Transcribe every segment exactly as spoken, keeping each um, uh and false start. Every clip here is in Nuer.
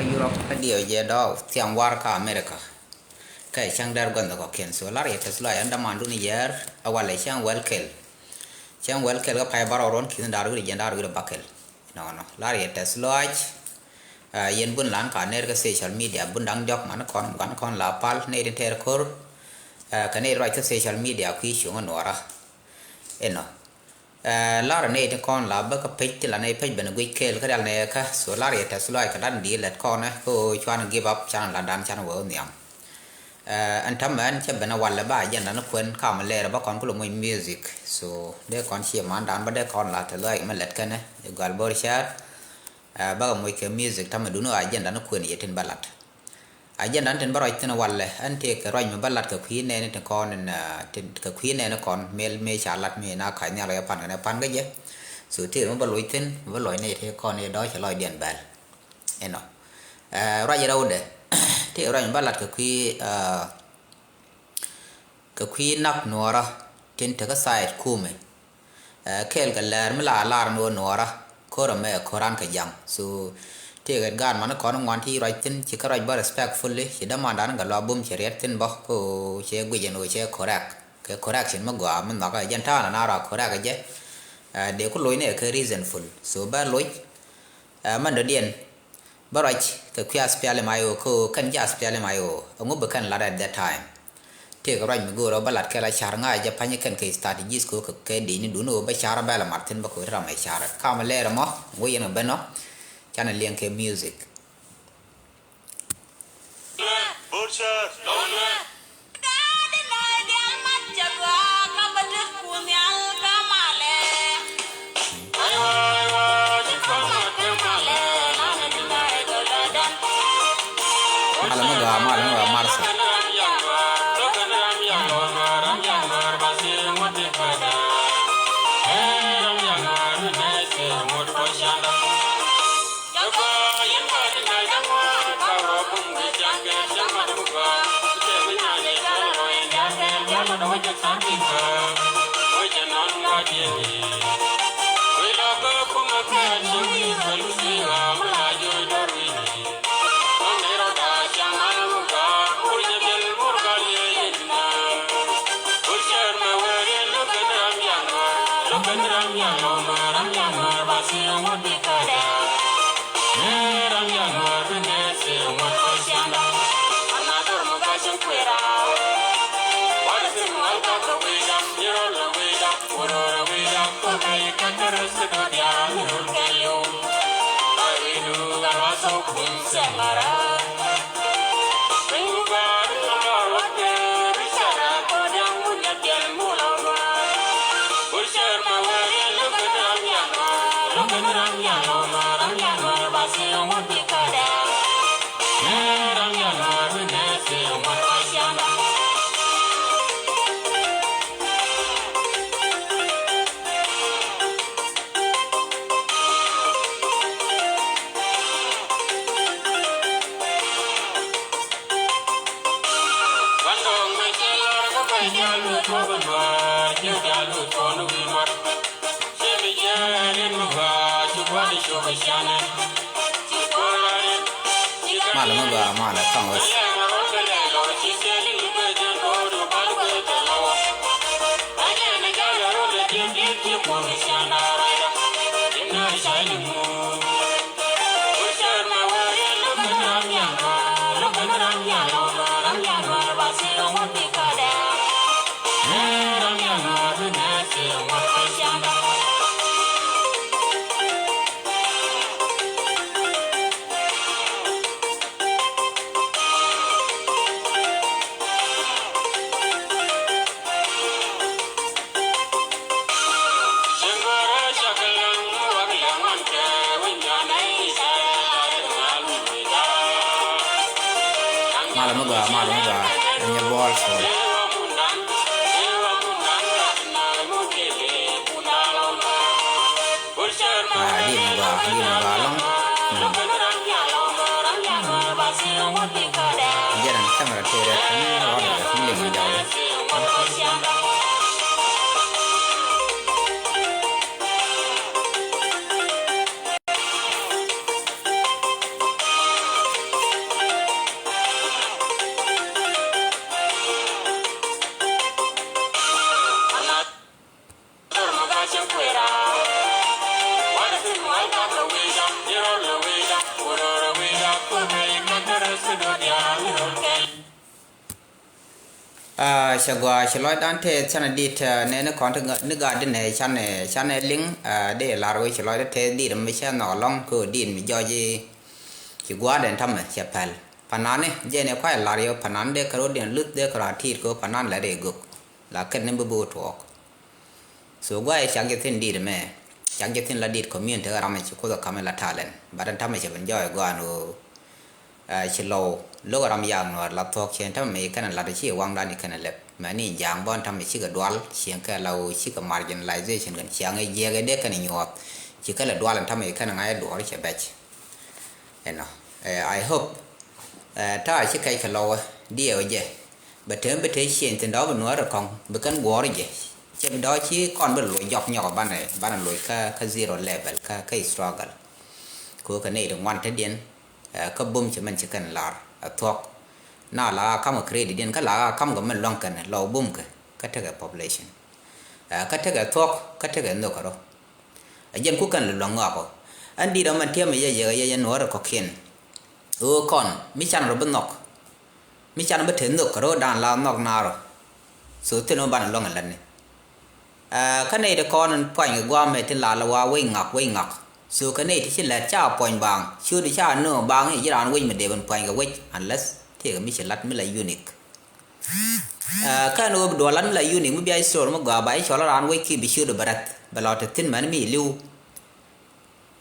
Europe, diɔ jɛ dɔɔk thiaŋ war kä America. Kɛ cäŋ dɛr gua̱ndhɛ kɔ̱kiɛn. So lar yɛ tɛth lɔaac ɛn dämandun yɛɛr ɛ walɛ cäŋ wɛl kɛl. Cäŋ wɛl kɛl kä pay barɔw ruɔ̱n ki̱n da̱r wi̱r jiɛn da̱r wi̱r bakɛl. Nɔnɔ lar yɛ tɛth lɔaac. Yɛn bun lan ka ner kä social media bun da̱ŋ diɔ̱k man kɔn guan kɔn la pal nɛy tin tɛɛr ko̱r. Kɛ nɛy ruac kä social media kui̱ cuŋä nuɔra. Inɔ. Lar nɛy tin kɔn la bä kä pec ti la nɛy pec ben guic kɛɛl kä rial nɛy kä. So lar yɛ tɛth lɔaac kɛ lat di lɛt kɔnɛ kä ɣöö cuan give up can la dan can wee wä nhiam. Ɛn täämɛ ɛn cä ben a walɛ ba agenda ni kuɛn kam lɛɛr bä kɔn kulɛ moc music. So dee kɔn cie mandan bä dee kɔn la tɛth lɔaac mɛ lɛt kɛnɛ i̱ gɔal bor cär. Bä kɛ moc kɛ music täämɛ duni agenda ni kuɛn yɛ tin bä lat. Agenda ni tin bä ruac thin walɛ ɛn tëë kɛ ruac mi bä lat kɛ kui̱ nɛɛni tin kɔn in kɛ kui̱ nɛɛni kɔn mëë mëë ca lat mi na ka̱c nhial kɛ pan kɛnɛ pan kä jɛ. So tëë mi bä loc thin mi bä lɔc nɛy tëë kɔn i̱ dɔ̱ cɛ lɔcdiɛn bɛl. Inɔ. Ruac rɛwdɛ tëë ruac mi bä lat kɛ kui̱ kɛ kui̱ nak nuɔɔrä tin tekä side kumɛ. Kɛɛl kɛ lɛɛr mi la lar ni wä nuɔɔrä ko̱r ɛmɛ ko̱ran kɛ jaŋ. So tëëkɛ gaat mani kɔn ŋuan ti ruac thin ci kä ruac bä respectfully ci dämandan kɛ lɔa bum ci riɛt thin bä ko cɛ guic ɛn wä cɛ correct kɛ correction mi gɔaa mi nhɔkä jɛn ta̱a̱n ana ra correct jɛ. Dee ku loc ni kɛ reasonful so bä loc. Mɛn dɔ̱diɛn bä ruac kɛ kui̱ aspiali ma i̱ ɣöö kä ɣöö kɛn ji̱ aspiali ma i̱ ɣöö ɛŋu bi kɛn lat at that time. Tëëkɛ ruac mi go̱o̱rä bä lat kɛ la ca̱r ŋa̱c jɛ pa̱ny kɛn kɛ strategies kɛ kɛ di̱cni duuni ɣöö bä ca̱r bɛl ɛ mar thi̱n bä kɛ wet ram ɛ ca̱r kamɛ lɛɛr ɛmɔ ŋu yɛn ɛ ben ɔ. Canɛ liɛŋ kɛ music. Malɛ mi gɔaa, malɛ mi gɔaa, Martha. Malɛ mi gɔaa, malɛ, tɔŋ wes. Malɛ mi gɔaa, malɛ mi gɔaa, nyɛ bɔɔl sɔɔl. Ah, di mi gɔaa, di mi gɔaa lɔŋ. Mm. Jɛn camera tëë rɛk ni rɔɔdɛ ni liŋ mi jɔwdɛ. Aa, cɛ gɔaa, cɛ lɔcdan tɛth canɛ dit, aa, nɛni kɔn ti ga-, ni gaat di nɛ canɛ, canɛ liŋ, aa, dee lar wee cɛ lɔcdan tɛth dit mi cɛ nhɔk ɛlɔ̱ŋ kɛ ɣöö dit mi jɔc i̱ ci gua̱a̱r den tamɛ cɛ pɛl. Panani jɛn ɛ kuay lar yɛ panani dee kɛ rot diɛn luth dee kɛ rot a ti̱i̱t kɛ ɣöö panani lɛ dee gök. La kɛn ni bi bi wä tuɔɔk. So guay cak jɛ thin dit mɛ. Cak jɛ thin la dit community ram ci kuth kamɛ la talent. But ɛn tamɛ cɛ ben jɔɔy guan ɣöö, ɛ, ci lɔw lo̱k ram yak nuɔr la thuɔk cien tamɛ mɛ kɛn lat ci waŋdan kɛn lɛp. Mɛ ni jaŋ bɔn tamɛ cikɛ dual cien kɛ la ɣöö cikɛ marginalization kɛn ciaŋ ɛ jiɛk ɛ dee kɛn nyuɔth. Cikɛ lɛ dual ɛn tamɛ kɛn ŋa̱c ɛ duɔr cɛ bɛc. Ɛnɔ, ɛ, I hope, ɛ, ta̱a̱ ci kɛc kɛ lɔwä diɛw jɛ. Bɛ te bi te cieŋ thi̱n dɔ̱k bi nuɔ̱ɔ̱r kɔ̱ŋ bi kɛn guɔ̱ɔ̱r jɛ. Cɛ bi dɔ̱k ci kɔn bi loc jɔk nyɔk banɛ, banɛ loc kä, kä zero level, kä, kä struggle. Kɛ ɣöö kɛ nɛy ti ŋuan te diɛn, ɛ, kä bum ci mɛn ci kɛn lar ɛ thuɔ̱k. Na la a kam kɛ credit diɛn kä la a kam kɛ mɛn lua̱ŋ kɛn lɔ bum kɛ, kä tekɛ population. Ɛ, kä tekɛ thuɔ̱k, kä tekɛ nhök kɛ rɔ. A jɛn ku kɛn lɛ lua̱ŋ ŋɔakɔ. Ɛn di̱t ɔmɛn tiɛmɛ yɛ yɛ yɛ yɛ nuɔ̱ɔ̱rɛ kɔ̱kiɛn. Ɣöö kɔn mi can rɔ bi nhɔk. Mi can bi te nhök kɛ ro̱o̱dan la nhɔk naarɔ. So thin ɔ banɛ lua̱ŋ ɛ lätni. Ɛ, kä nɛy ti kɔn in puany kɛ gua̱a̱mɛ tin la la wa wec ŋak, wec ŋak. So kɛ nɛy ti ci lɛt ca puany baaŋ. Ciötdu ca nööŋ baaŋ i̱ ji̱ raan wec mi dee ben puany kɛ wec unless tëëkɛ mi ci lat mi la unique. Ɛ, kɛn ɣöö bi duɔl lat mi la unique mi bia story mi gɔaa ba i̱ cɔl raan wec ki bi ciötdu bɛ rɛth bɛ lɔ te thi̱n mɛn mi li̱w.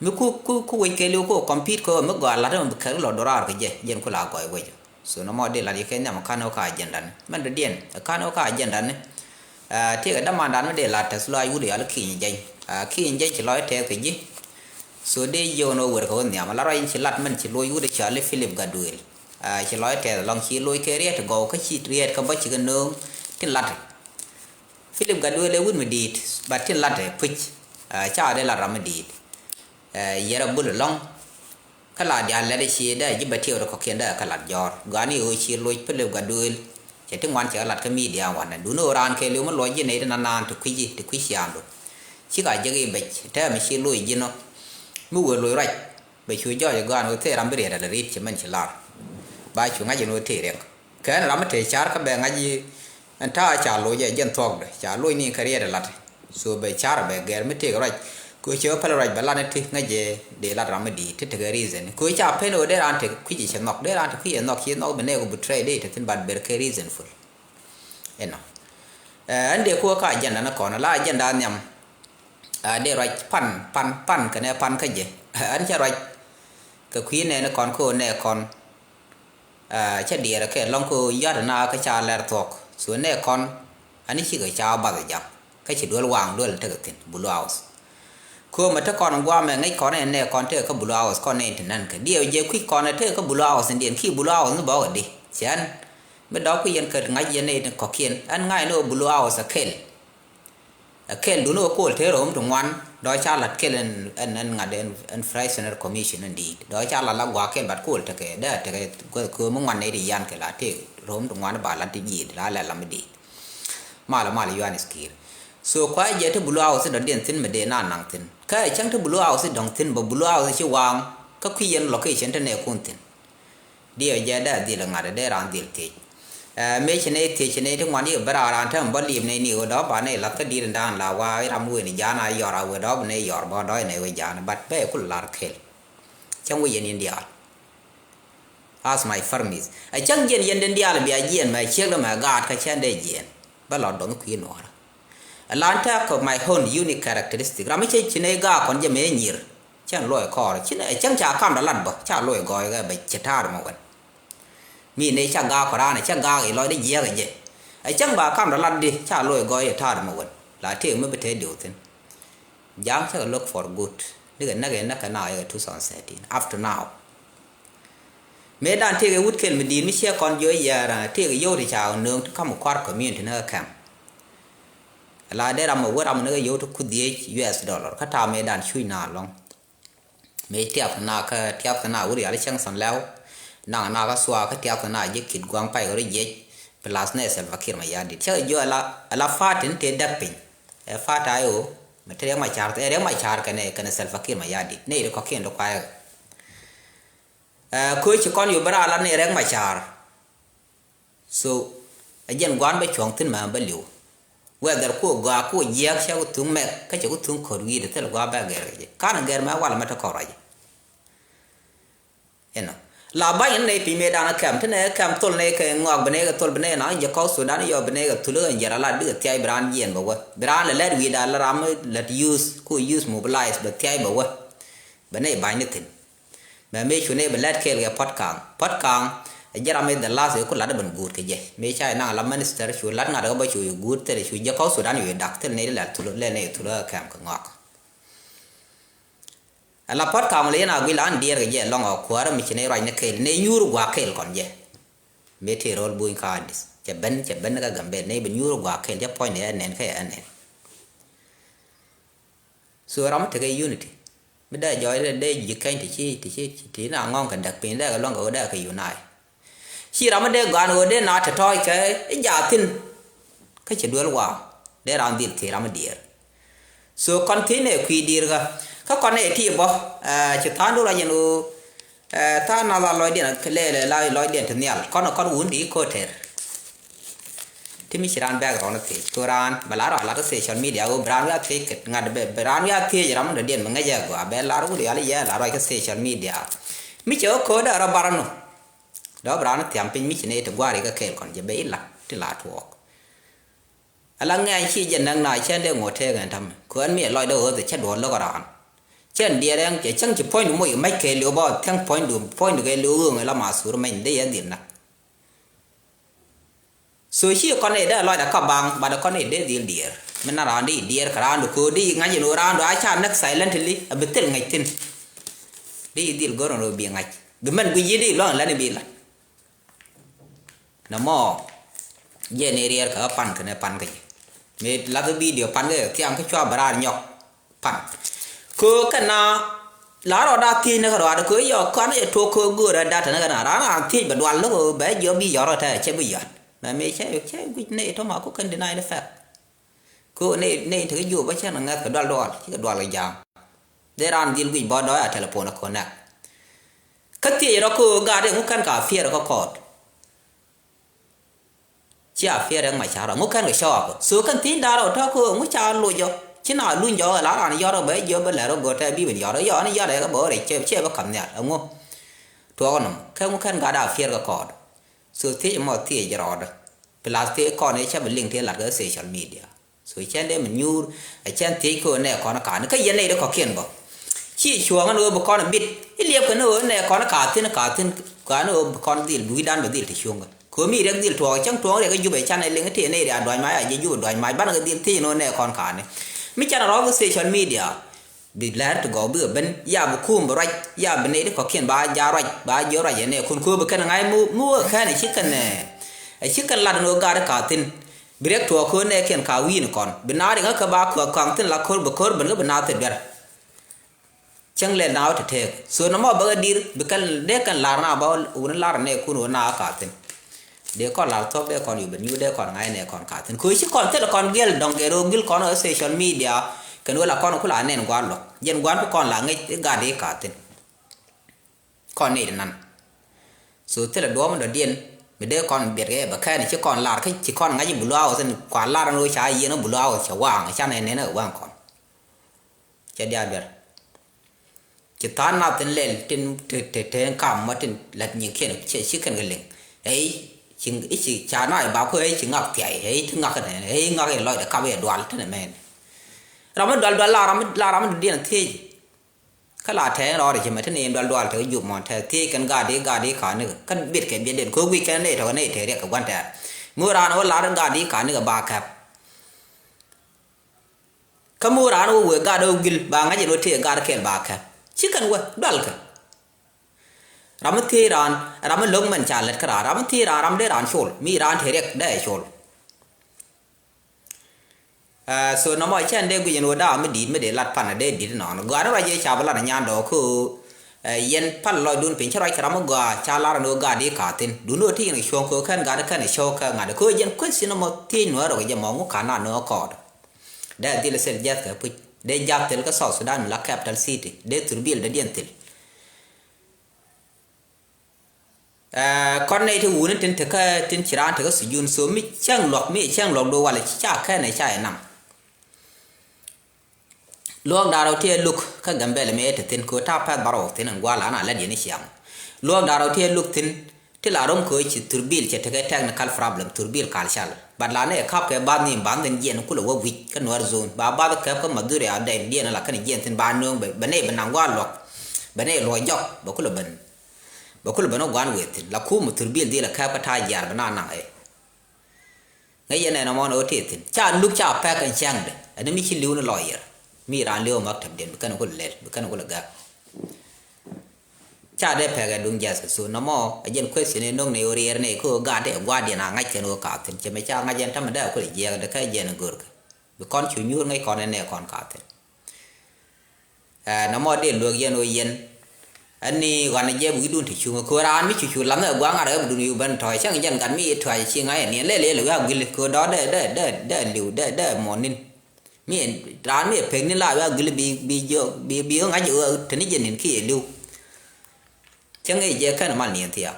Mi ku, ku, ku wec kɛ li̱w ku compete kɛ ɣöö mi gɔaa lat mi bi kɛr lɔ do̱raar kɛ jɛ jɛn ku la gɔɔy wec. So nɔmɔ dee lat yɛ kɛ nhiam ka̱n ɣöö ka agenda ni mɛn dɔ̱diɛn ka̱n ɣöö ka agenda ni. Ɛ, tiɛkɛ dämandan mi dee lat tɛth lɔaac wut yal ki̱ny jɛny. Ɛ, ki̱ny jɛny ci lɔc tɛth kɛ ji̱. So dee jiök ni ɣöö wer kɛ ɣöö nhiam la ruac in ci lat mɛn ci loc wut cɔal i̱ Philip Gaduel. Ɛ, ci lɔc tɛth lɔŋ ci loc kɛ riɛt gɔw kä ci riɛt kä bä ci kɛ nööŋ tin lat. Philip Gaduel ɛ wut mi di̱i̱t, but tin lat ɛ puc. Ɛ, ca dee lat ram mi di̱i̱t. Ɛ, yɛr a bul ɛlɔ̱ŋ. Kä la diaal lɛt ɛ ci dee ji̱ bɛ tiɛw rɛ kɔ̱kiɛn dee kä lat jɔ̱ɔ̱r. Gɔaa ni ɣöö ci loc Philip Gaduel. Cɛ ti ŋuan cɛ lat kä media wanɛ. Duundɛ ɣöö raan kɛɛliw mi luɔc ji̱ nɛy ti nanaan ti kui̱ci, ti kui̱ci andu. Cikɛ a jek i̱ bɛc, tɛmɛ ci loc ji̱n ɔ. Mi wëë loc ruac. Bɛ cu jɔɔc ɛ gɔaa ni ɣöö thil ram bi riɛt ala ri̱t ci mɛn ci lar. Ba cu ŋa̱c ɛn ɣöö tëë riɛk. Kɛn ram mi te car kä bɛ ŋa̱c i̱ ɛn ta̱a̱ ca loc ɛ jɛn thuɔ̱kdɛ ca loc ni kɛ riɛt ɛ lat. So bɛ car bɛ gɛr mi tëëk ruac. Kɛ cɛ wä päl ruac bɛ lat ni ti ŋäc jɛ dee lat ram mi di̱i̱t ti tekɛ reason. Kɛ ca pen ɣöö dee raan te kui̱c cɛ nhɔk, dee raan te kui̱c cɛ nhɔk, ci nhɔk bi nɛɛk ɔ betray dee te thi̱n, but ber kɛ reasonful. Inɔ. Ɛ, ɛn dee kuäär kä agenda ni kɔn, la agenda nhiam. Ɛ, dee ruac pan, pan, pan kɛnɛ pan kä jɛ. Ɛn cɛ ruac kɛ kui̱ nɛɛni kɔn kä ɣöö nɛɛ kɔn. Ɛ, cä diɛɛrɛ kɛ lɔ̱ŋ kä ɣöö yɔ̱a̱t na kä ca lɛr thuɔ̱k. So nɛɛ kɔn, ani cikɛ ca bath jam. Kä ci duel waŋ duel tekɛ thi̱n Blue House. Köömɛ te kɔn guamɛ ŋäc kɔn ɛn nɛɛ kɔn tekɛ kä Blue House kɔn nɛy ti nɛn kɛ. Diɛw jɛ kui̱c kɔn ɛ tekɛ kä Blue House in diɛn ki Blue House ni bɔk ɛ di. Cɛ ɛn. Mi dɔ̱k kui̱c yɛn kɛ ŋa̱c yɛn nɛy ti kɔ̱kiɛn. Ɛn ŋa̱c ni ɣöö Blue House ɛ kɛl. Ɛ kɛl duni ɣä kol te ro̱o̱m ti ŋuan dɔ̱ ca lat kɛl ɛn, ɛn, ɛn ŋa̱t ɛn, ɛn Prisoner Commission ɛn di̱i̱t. Dɔ̱ ca lat la gua̱a̱k kɛl bat kol tekɛ dee tekɛ guäth kööm mi ŋuan nɛy ti yan kɛ la tëë ro̱o̱m ti ŋuan ba lat ti ji̱i̱t la lɛl la mi di̱i̱t. Mal, mal yuan iskir. So kua jɛ ti Blue House dɔ̱diɛn thi̱n mi dee na naŋ thi̱n. Kä ɛ cäŋ ti Blue House dɔ̱ŋ thi̱n bä Blue House ci waŋ kä kui̱ yɛn location ti nɛɛkun thi̱n. Diɛ jɛ dee dhil ŋa̱t dee raan dhil thiec. Ɛ, mëë ci nɛy thiec ci nɛy ti ŋuan yik bä raan raan täämɛ bä liip nɛy ni ɣöö dɔ̱ ba nɛy lath kä di̱t in da̱a̱n la wa ram wen ja̱a̱n a yɔr a wee dɔ̱ bi nɛy yɔr bä dɔ̱ nɛy wee ja̱a̱n, but bɛ kul lar kɛl. Cäŋ wec yɛn in diaal. As my permit. Ɛ cäŋ jiɛn yɛn den diaal bia jiɛn mɛ ciek dä mɛ gaat kä cɛn dee jiɛn. Bä lɔ dɔ̱ŋ kui̱ nuɔɔrä. Ɛ lan tɛk kɛ my own unique characteristic. Ram mi cɛ ci nɛy gaat kɔn jɛ mëë nyir. Cɛn luɔc kɔɔr. Ci nɛ, ɛ cäŋ ca kam dɔ lat bä. Ca luɔc gɔɔy kɛ bɛ cɛ ta̱a̱r mɛ wɛn. Mi nɛy ca gaak kɔ raan, ca gaak i̱ lɔcdɛ jiääk ɛ jɛ. Ɛ cäŋ ba kamdɛ latdi, ca loc gɔɔy ɛ ta̱a̱t mɛ wän. La tëëk mi bi tëë diw thi̱n. Ja̱a̱ŋ cä kɛ look for good. Nikɛ näk ɛ näk kɛ na ɛ two thousand thirteen. Up to now. Mëëdan tëëk ɛ wut kɛl mi di̱i̱t mi ciɛ kɔn jiɔ yɛɛr, tëëk ɛ yio̱w ti ca nööŋ ti ka̱m kua̱r community ni kɛ kɛm. La dee ram ɛ wä ram ni kɛ yio̱w ti ku dhiec U S dollar. Kä ta̱a̱ mëëdan cuc na lɔ̱ŋ. Mëë tiath na kä tiath na wur yal cäŋ thɔn lɛw. Naŋ na kä sua kä tiath na ji̱ kit gua̱ŋ pay kä ri jiec. Plus nɛ Salva Kiir Mayardit. Cä jiɔ ala, ala party ni te däk piny. Ɛ party ayo. Mɛ te Riek Machar, ɛ Riek Machar kɛnɛ, kɛnɛ Salva Kiir Mayardit. Nɛ iri kɔkiɛn di kuayɛ. Ɛ, köö ci kɔn yu bä raar la ni Rɛk Macar. So ɛ jɛn gua̱n bä cuɔ̱ŋ thi̱n mɛ bä li̱w. Whether ku gɔaa ku jiääk cɛ ku thuŋ mɛk kä cɛ ku thuŋ ko̱r wi̱i̱dɛ thil gua̱a̱ bä gɛr kɛ jɛ. Ka̱n gɛr mɛ wal mɛ te kɔn ruac. Inɔ la ba̱ny in nɛy piny mëëdan ɛ kɛm ti nɛ kɛm thol nɛy kɛ ŋɔak bi nɛy kɛ thol bi nɛy na jɛ kɔk Sudan yɔ bi nɛy kɛ thul ɛ ɣän jɛ ra lat bikɛ thiac bi raan jiɛn bɛ wä bi raan lɛ lɛt wi̱i̱da la ram lät use ku use mobilize bɛ thiac bɛ wä. Bɛ nɛy ba̱ny ni thi̱n. Mɛ mëë cu nɛy bɛ lɛt kɛɛl kɛ Pɔt Kaŋ. Pɔt Kaŋ ɛ jɛ ram i̱ the last ɛ ku lat ɛ ben guut kɛ jɛ mëë ca inaŋ la minister cu lat ŋa̱t ɛ bä cu i̱ guut thil cu jɛ kɔk Sudan cu i̱ dak thil nɛy ti lɛt thul lɛ nɛy thul ɛ kɛm kɛ ŋɔak. Ala Pɔt Kaŋ lɛ yɛn a gui̱c la an diɛɛr kɛ jɛ lɔŋ ɔ kuäärä mi ci nɛy ruac ni kɛɛl nɛy nyuur gua̱a̱k kɛɛl kɔn jɛ. Mëë tëë ro̱l buny ka adith cɛ ben cɛ ben kä Gambel nɛy ben nyuur gua̱a̱k kɛɛl cɛ puɔ̱ny ni ɛ nɛn kä ɛ nɛn. So ram mi tekɛ unity mi dee jɔɔc dee ji̱ kɛny ti ci ti ci ti na ŋɔ̱ŋ kɛ däk piny dee kɛ luɔ̱ŋ kɛ ɣöö dee kɛ unite. Ci ram mi dee gɔaan ɣöö dee na te tɔɔc kɛ i̱ jaa thi̱n. Kä ci duel waam dee ram dhil thiec ram mi diɛɛr. So kɔn thiec nɛ kui̱ di̱i̱r kä kä kɔn nɛ ti bɔ. Ci tha̱a̱ŋdu rɔ jɛn ɣöö tha̱a̱ŋ nath a lɔcdiɛn kɛ lɛɛlɛ la lɔcdiɛn ti nhial kɔn kɔn wun di ko̱tɛr. Ti mi ci raan background thiec ko raan bɛ la rɔ lat kä social media ɣöö bi raan wiaa thiec kɛ ŋa̱t bɛ bi raan wiaa thiec ram mi dɔ̱diɛn mi ŋäc ɛ gɔaa bɛ lar wut yal yɛ la ruac kä social media. Mi cɛ ɣä ko̱o̱dɛ rɔ bar ɛnɔ. Dɔ̱p raan thiam piny mi ci nɛy ti gua̱a̱r ikä kɛɛl kɔn jɛ ben i̱ la̱t ti la tuɔɔk. Ala ŋɛ̈ny ci jɛ näk na cɛn dee ŋot tëëk ɛn ta̱mɛ kɛ ɣän mi ɛ lɔcdä ɣöth ɛ cä duɔl lo̱k raan. Cɛn diɛɛr ɛn cɛ cäŋ ci puɔ̱nydu moc kɛ mac kɛɛliw bä thiäŋ puɔ̱nydu puɔ̱nydu kɛɛliw ɣööŋ ɛ la ma thuur mɛny dee yɛ dhil näk. So ci kɔn i̱ dee lɔcdä kä baŋ bat kɔn i̱ dee dhil diɛɛr mi na raan di i̱ diɛɛr kɛ raandu köö di i̱ ŋa̱c in ɣöö raandu a ca näk silently a bi thil ŋäc thi̱n. Di i̱ dhil go̱r in ɣöö bi ŋa̱c bi mɛn guic yi di i̱ lua̱ŋ in lani bi la̱t. Nɔmɔ jɛ ni riɛɛr kɛ ɣä pan kɛnɛ pan kä jɛ. Mi lath video pan kä thiaŋ kä cua bɛ raar nyɔk pan. Kɛ kɛn na la rɔ da thiec ni kä rɔadɛ kɛ yɔ kan yɛ tok kɛ go̱o̱rɛ da tɛn kɛn na ran ran thiec bɛ dual lo̱k bɛ jiɔ bi yɔr kä tɛ cɛ bi yɔt. Mɛ mi cɛ cɛ guic ni tɔma ku kɛn deny the fact. Kɛ ni ni tekɛ jiɔ bä cɛ na ŋɛth kɛ dual dual ci kɛ dual kɛ jam. Dee raan dhil guic bɔ dɔɔya telephone kɛ nɛk. Kä thiec rɔ kɛ ɣöö gaat iŋu kɛn ka afiɛɛr kä kɔɔt. Ci afiɛɛr Riɛk Macar rɔ ŋu kɛn kɛ cɔɔk. So kɛn thi̱n da̱rä ɔ tɔ̱ kɛ ɣöö ŋu ca loc ɔ ci na luny jɔɔk ɛ la raan yɔr ɔ bɛ jiɔ bɛ lɛr ɔ go̱r tɛ bi ben yɔr ɔ yɔɔn yɔr ɛ kɛ bɛ ɣöö rɛc cɛ cɛ bɛ ka̱m nhial ɛŋu. Tuɔɔk nɔm kɛ ŋu kɛn gaat afiɛɛr kä kɔɔt. So thiec mɔ thiec rɔɔdä. Plus thiec kɔn ëë cä bi liŋ tëë lat kä social media. So cɛn dee mi nyuur ɛ cɛn thiec kɛ ɣöö nɛ kɔn ka̱n kä yɛn nɛy dee kɔ̱kiɛn bä. Ci cuɔ̱ɔ̱ŋ ɛn ɣöö bi kɔn bit i̱ liɛp kɛn ɣöö nɛ kɔn ka̱thi̱n ka̱thi̱n ka̱n ɣöö bi kɔn dhil bi wi̱dan bɛ dhil ti cuŋ kɛ ɣöö mi riɛk dhil tuɔɔk cäŋ tuɔɔŋ riɛk kä Jubɛ canɛ liŋ tëë nɛy riɛk a duac mac a jiɛ Jubɛ duac mac banɛ kɛ dhil thiec ɛn ɣöö nɛ kɔn ka̱n. Mi canɛ rɔɔk kä social media. Bi lɛr ti gɔw bikɛ ben ya bi kum bi ruac ya bi nɛy ti kɔ̱kiɛn ba ja ruac ba jiɔ ruac ɛnɛ kun köö bi kɛn ŋa̱c mi wä kɛn ɛ ci kɛn ɛ ci kɛn lat ɛn ɣöö gat ɛ ka̱thi̱n. Bi riɛk tuɔɔk köö nɛɛkiɛn ka wi̱i̱ni kɔn bi naath riŋä kä ba kuäk kaŋ thi̱n la ko̱r bi ko̱r ben kä bi naath thil duer. Cäŋ lɛl naath wä te teek so nɔmɔ bäkɛ di̱r bi kɛn dee kɛn lar na ba wuni lar nɛɛkun wä na kä thi̱n. Dee kɔn lar thuɔ̱k dee kɔn yup ben nyuur dee kɔn ŋa̱c nɛɛkɔn ka thi̱n köö ci kɔn thil kɔn giɛl dɔ̱ŋ gɛr ɣöö gil kɔn ɣä social media. Kɛn wä la kɔn ku la nɛn gua̱n luɔ̱k jɛn gua̱n ku kɔn la ŋäc i̱ gat i̱ ka thi̱n. Kɔn ni nan. So thilɛ duɔ̱ɔ̱m dɔ̱diɛn mi dee kɔn biɛt kɛ bɛ kɛn ci kɔn lar kä ci kɔn ŋa̱c i̱ bulu house in kua lar in ɣöö ca yieen i̱ bulu house cɛ waŋ ca nɛn nɛn i̱ waŋ kɔn. Cɛ diaal duer. Ci tha̱a̱n nath tin lɛl tin te te te kam ma tin lat nyiŋ kiɛn cɛ ci kɛn kɛ liŋ. Ey ci i̱ ci ca na i̱ ba kuɛ ey ci ŋak thiay ey ti ŋak nɛn ey ŋak in lɔcdɛ kap i̱ dual tin mɛn. Ram mi dual dual la ram mi la ram mi dɔ̱diɛn thiec. Kä la tɛɛn rɔɔdɛ ci mɛ te ni dual dual te kä jup mɔn tɛth thiec kɛn gaat i̱ gaat i̱ ka̱n ni kɛ kɛn biɛt kɛ biɛt den ko̱ guic kɛn ni tɔkɛ ni te riɛk kɛ gua̱n tɛɛr. Mi raan wä lar gaat i̱ ka̱n ni kɛ ba kɛp. Kä mi wä raan wä wëë gat ɛ wä guil ba ŋa̱c ɛn wä tëë gat kɛl ba kɛp ci kɛn wä dual kɛ. Ram mi thiec raan ram mi lo̱k mɛn ca lɛt kä raan ram mi thiec raan ram dee raan col mi raan te riɛk dee col. Ɛ so nɔmɔ cɛn dee guic ɛn wä da̱a̱ mi di̱i̱t mi dee lat pan ɛ dee di̱t ɛnɔɔni gɔaa ni ruac ëë ca bi lat ɛ nyan dɔɔk kä ɣöö ɛ yɛn pal lɔcdun piny cä ruac kɛ ram mi gɔaa ca lar ɛn wä gat i̱ ka̱thi̱n duundɛ wä ti yɛn kɛ cuɔ̱ŋ kɛ wä kɛn gat i̱ kɛn ɛ cɔw kɛ ŋa̱t ɛ kä ɣöö jɛn kueth ci nɔmɔ thiec nuäär rɔ kɛ jɛ mɔ ŋu ka̱n na nöö kɔɔt. Dee dhil ɛ thil jiath kɛ puc dee jiath thil kä South Sudan mi la capital city dee thurbil dee diɛn thil. Ɛ, kɔn nɛy ti wuni tin tekä, tin ci raan tekä sujun, so mi cäŋ luɔk, mi cäŋ luɔk do walɛ ci ca kɛn ɛ ca ɛ nam. Luɔk da̱rä ti ɛ luk kä Gambɛl mi ɛ te thin ko ta pɛth barɔ thin in gual ana lɛ diɛn i̱ ciaŋ. Luɔk da̱rä ti ɛ luk thin ti la rom ko ci thurbil cɛ tekɛ technical problem, thurbil kal cal. But la ni ɛ kap kɛ bath ni bath ni jiɛn kulɛ wä wi̱c kä Nuɛr zone. Ba bath kɛp kä Madhuri a dɛy diɛn la kɛn jiɛn thin ba nööŋ bɛ, bɛ nɛy bɛ naŋ gual luɔk. Bɛ nɛy luɔk jɔk bɛ kulɛ ben. Bɛ kulɛ ben wä guan wëë thin la kum thurbil dhil ɛ kɛp kä ta jiar bɛ na naŋ ɛ. Ŋäc yɛn ɛn ɛmɔ ni ɣöö tëë thi̱n ca luk ca pɛk ɛn cäŋdɛ ɛn mi ci li̱w ni lawyer. Mi raan li̱w maktabdiɛn bi kɛn kulɛ lɛl, bi kɛn kulɛ gäk. Ca dee pɛk ɛ duŋ justice. So nɔmɔ ɛ jɛn question ɛ no̱ŋ ni ɣöö riɛr ni kä ɣöö gat ɛ gua̱a̱rdiɛn a ŋa̱c kɛn ɣöö ka thi̱n, cɛ mɛ ca ŋa̱c ɛn tämɛ dee kulɛ jiɛk dee kä jɛn ɛ görkɛ. Bi kɔn cu nyuur ŋäc kɔn ɛn ɛ kɔn ka thi̱n. Ɛ, nɔmɔ dee luäk yɛn ɣöö yɛn. Ɛn ni ɣɔn ɛ jɛ bi wi̱dun ti cuŋ ɛ köör raan mi cu cu lath ɛ gua̱a̱ŋ ŋa̱t ɛ bi dun yuk ben tɔ̱ cäŋ jɛn gat mi tuac ci ŋa̱c ɛ niɛn lɛl yɛl ɛ wi̱i̱ aguili köör dɔ̱ dee dee dee dee li̱w dee dee muɔ̱ɔ̱n ni̱n. Mi raan mi ɛ pek ni la wi̱i̱ aguili bi bi jiök bi bi ɣä ŋa̱c ɛ ɣöö te ni jɛ ni̱n kiɛ li̱w. Cäŋ ɛ jɛ kɛn mal niɛn thiaak.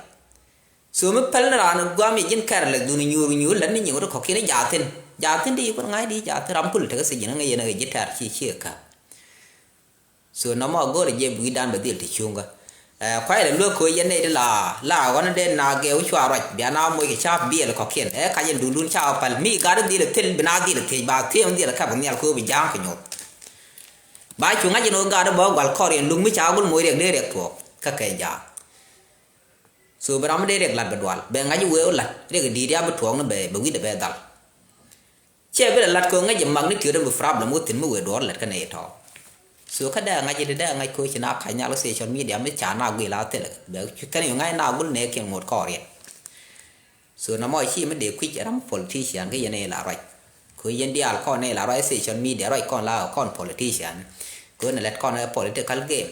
So mi päl ni raan guam yɛ ji̱n kɛr lɛ dhun nyuur nyuur lät ni nyiŋ wä ti kɔ̱kiɛn i̱ jathin. Jathin di yikun ŋa̱c di jathin ram kul tekɛ thiec ji̱n ŋäc yɛn ɛ ji̱ tɛr ci ci ɛ käp. So nɔmɔ go̱o̱rɛ jɛ wi̱i̱dan bɛ dhil ti cuŋkä. Ɛ, kuay lɛ luäk ko̱ yɛn nɛy ti la la ɣɔn dee na gɛɛ wä cua ruac bia na moc kɛ ca biɛl kɔ̱kiɛn ɛ kac yɛn dundun ca päl mi gat dhil thil bi na dhil thiec ba thiec dhil käp nhial ko̱ bi ja̱a̱ŋ kɛ nyoth. Ba cu ŋa̱c yɛn ɣöö gat bä gual kɔr yɛn luŋ mi ca gul moc riɛk dee riɛk tuɔɔk kä kɛ ja̱a̱ŋ. So bɛ ram mi dee riɛk lat bɛ dual bɛ ŋa̱c wee wä lat riɛk di̱i̱t ya bi tuɔɔk ni bɛ bɛ wi̱cdɛ bɛ dhal. Cɛ bi lɛ lat kɛ ŋäc jɛ mak ni tiöt bi problem wä thi̱n mi wee duɔr lɛt kä nɛy tɔ̱. So kä dee ŋa̱c jɛ dee ŋa̱c ko̱ ci na ka̱c nhial wä social media mi ca na guil a thilɛ bɛ kɛn yu ŋa̱c na gul nɛ kiɛn ŋot kɔɔriɛn. So na mɔ ci mi dee kui̱c ram politician kä yɛn ɛ la ruac. Kɛ yɛn diaal kɔn ɛ la ruac social media ruac kɔn la kɔn politician. Kɛ ni lɛt kɔn ɛ political game.